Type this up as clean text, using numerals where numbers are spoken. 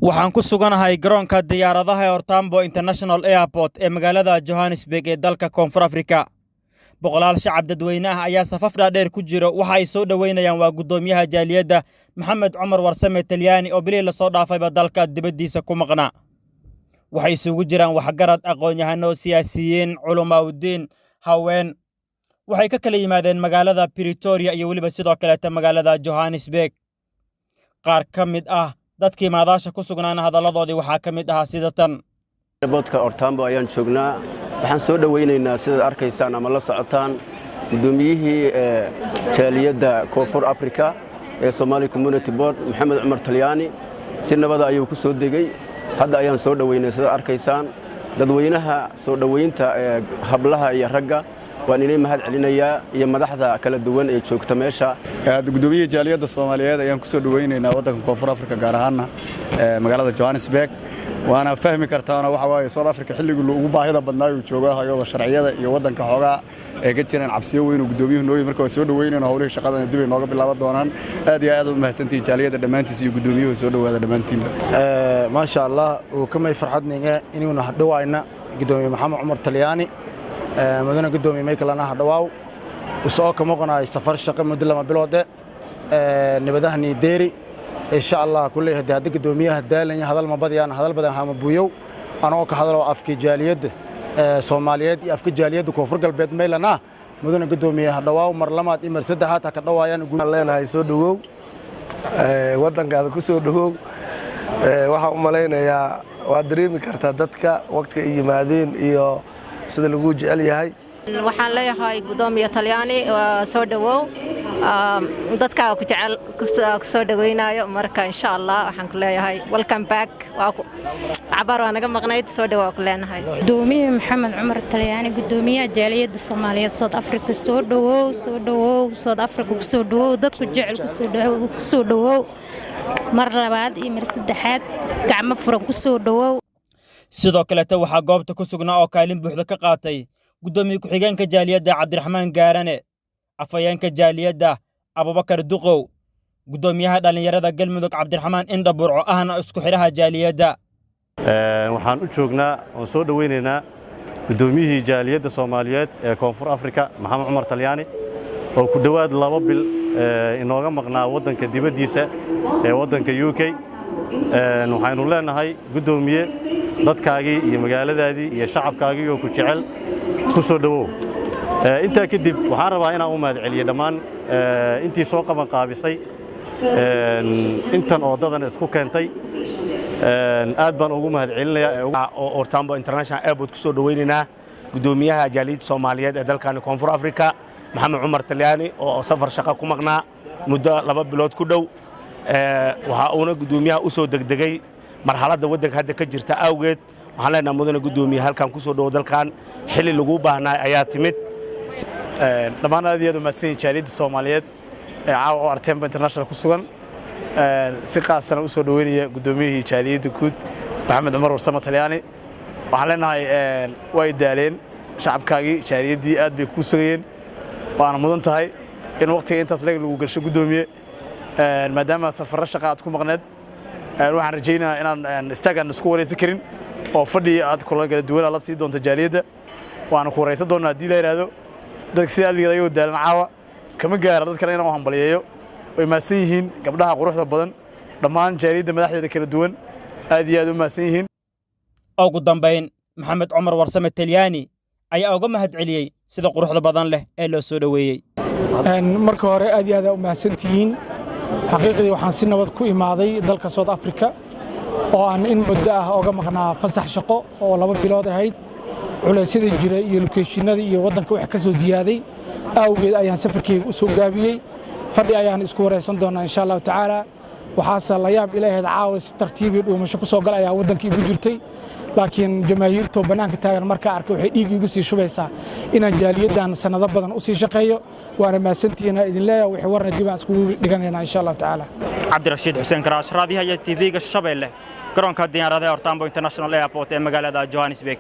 Waxaan ku suganahay garoonka diyaaradaha ee OR Tambo International Airport ee magaalada Johannesburg ee dalka Koonfur Afrika. Boqolaal shacab dadweyne ah ayaa safaf dhaadheer ku jiro. Waxa ay soo dhoweynayaan waa guddoomiyaha jaaliyadda, Maxamed Cumar Warsame Talyaani, oo bilihii lasoo dhaafayba dalka dibaddiisa ku maqnaa. Waxay isugu jiraan waxgarad, aqoon-yahano, siyaasiyiin, culumaa'udiin, haween. Waxay ka kala yimaadeen magaalada Pretoria iyo weliba sidoo kaleeta magaalada Johannesburg. Qaar ka mid ah dadkii maadaasha ku sugnaana hadalladoodii waxaa ka mid ahaa sida tan. Airportka OR Tambo ayaan joognaa. Waxaan soo dhowaynaynaa, sidaad arkaysaan ama la socotaan, guddoomiyihii jaaliyadda Koonfur Afrika ee Somali Community Board, Maxamed Cumar Talyaani. Si nabada ayuu ku soo degey. Hadda ayaan soo dhoweynay, sidaad arkaysaan. Dadweynaha soo dhoweynta ee hablaha iyo ragga waan inay mahad celinayaa, iyo madaxda kala duwan ee joogta meesha. Guddoomiyaha jaaliyadda Soomaaliyeed ayaan ku soo dhoweynaynaa waddanka Koonfur Afrika, gaar ahaanna magaalada Johannesburg. Waana fahmi kartaana, waxa waaye South Africa xilligii ugu baahida badnaa uu joogo, hayooda sharciyada iyo waddanka xoogaa ay ka jiraan cabsiyo weyn oo guddoomiyuhu nooyi. Marka waa soo dhoweynayna, howlihii shaqadana dib ay nooga bilaaban doonaan. Aad iyo aad u mahadsantihiin jaaliyadda dhammaantiis iyo guddoomiyuhu. Soo dhowaada dhammaantiinba. Maasha Allah, uu kamay farxadninge inuuna hadhowaayna guddoomiye Maxamed Cumar Talyaani. Mudane guddoomiye, maykalana hadhawaaw. Usoo ka maqanaay safar shaqo muddo 2 biloode, nabadahani deeri, insha Allah. Kulley haddii hadda guddoomiyaha daalanya, hadal ma badiyaan, hadal badan hama buuyow. Anoo ka hadalo afkii jaaliyadda Soomaaliyeed iyo afka jaaliyadda Koonfur Galbeed, maylana mudane guddoomiye hadhawaaw mar lamaad iyo mar saddexaad ha ka dhawaayaan. Leenahay soo dhowow, waddankaada ku soo dhowow. Waxaan u malaynayaa waad dareemi kartaa dadka waqtiga ay yimaadeen iyo sida lagu jecel yahay. Waxaan leeyahay, gudoomiye Talyaani, soo dhowow. Dadkaa ku jecel ku soo dhaweynayo. Marka insha Allah waxaan ku leeyahay welcome back. Cabaar waa naga maqnayd, soo dhawaa ku leenahay. Gudoomiye Maxamed Cumar Talyaani, gudoomiyaha jaaliyadda Soomaaliyeed South Africa, soo dhawow, soo dhawow, South Africa kusoo dhawow. Dadku jecel kusoo dhawow mar labaad iyo mar saddexaad, gacmo furan kusoo dhawow. Sidoo kaleeta waxaa goobta ku sugnaa oo kaalin buuxda ka qaatay guddoomiye ku-xigeenka jaaliyadda, Cabdiraxmaan Gaarane, afhayeenka jaaliyadda, Abubakar Duqow, guddoomiyaha dhallinyarada Galmudug, Cabdiraxmaan Indha Burco, ahna isku xidhaha jaaliyadda. Waxaan u joognaa oon soo dhoweynaynaa guddoomiyihii jaaliyadda Soomaaliyeed ee Koonfur Afrika, Maxamed Cumar Talyaani, oo ku dhowaad 2 bil inooga maqnaa waddanka dibaddiisa ee waddanka UK. Waxaynu leenahay, guddoomiye, dadkaagii iyo magaaladaadii iyo shacabkaagii oo ku jecel ku soo dhowow. Intaa kadib waxaan rabaa inaan u mahad celiyo dhammaan intii soo qaban qaabisay intan oo dadan isku keentay. Aad baan ugu mahad celinayaa. Oo OR Tambo International Airport ku soo dhoweynaynaa guddoomiyaha jaaliyadda Soomaaliyeed ee dalkani Koonfur Afrika, Maxamed Cumar Talyaani, oo safar shaqo ku maqnaa muddo 2 bilood ku dhow. Waxa uuna guddoomiyaha u soo degdegay marxaladda waddanka hadda ka jirta awgeed. Waxaan leenahay, mudane guddoomiye, halkan ku soo dhowo. Dalkan xilli lagu baahnaay ayaa timid. Dhammaan aad iyo aad u mahadsan yihin jaaliyadda Soomaaliyeed ee caawa OR Tambo International ku sugan, si qaasana u soo dhoweynaya guddoomiyihii jaaliyadda guud, Maxamed Cumar Warsamo Talyaani. Waxaan leenahay, way daaleen shacabkaagii, jaaliyaddii aad bay kuu sugayeen, waana mudan tahay in waqtiga intaas leg lagu galsho, guddoomiye, maadaama safarro shaqa aad ku maqneed. Waxaan rajaynayaa inaan istaagaan isku waraysan karin oo fadhi aad kula kala duwan la sii doonto jaaliyadda. Waana ku waraysan doonaa haddii la yidhaahdo. Dadka si adligeed ayagoo daalan caawa kama gaara dad kale inaan u hambaliyeeyo. Way mahadsan yihiin gabdhaha quruxda badan, dhammaan jaaliyadda madaxdeeda kala duwan aad iyo aad u mahadsan yihiin. Ugu dambayn, Maxamed Cumar Warsame Talyaani ayaa uga mahad celiyey sida quruxda badan leh ee loo soo dhoweeyey. Marka hore, aad iyo aad u mahadsantihiin. Xaqiiqdii, waxaan si nabad ku imaaday dalka South Africa oo aan in muddo ah oga maqnaa fasax shaqo oo 2 bilood ahayd. Culaysyada jira iyo locationada iyo waddanka wax ka soo ziyaaday awgeed ayaan safarkeyga u soo gaabiyey. Fadhi ayaan isku waraysan doonaa, insha Allahu tacaala. Waxaase la yaab ilahayd, caawa si tartiib iyo dhuumasho ku soo gal ayaa waddanka igu jirtay, laakiin jamaahiirtoo bannaanka taagan markaa arkay waxay dhiig igu sii shubaysaa inaan jaaliyaddan sannado badan u sii shaqeeyo. Waana mahadsantihiin idin leeyahay. Wixii warna dib aan iskugu dhiganaynaa, insha Allahu tacaala. Cabdirashiid Xuseen Karaash, raadiyaha iyo TV-ga Shabeelle, garoonka diyaaradaha OR Tambo International Airport ee magaalada Johannesburg.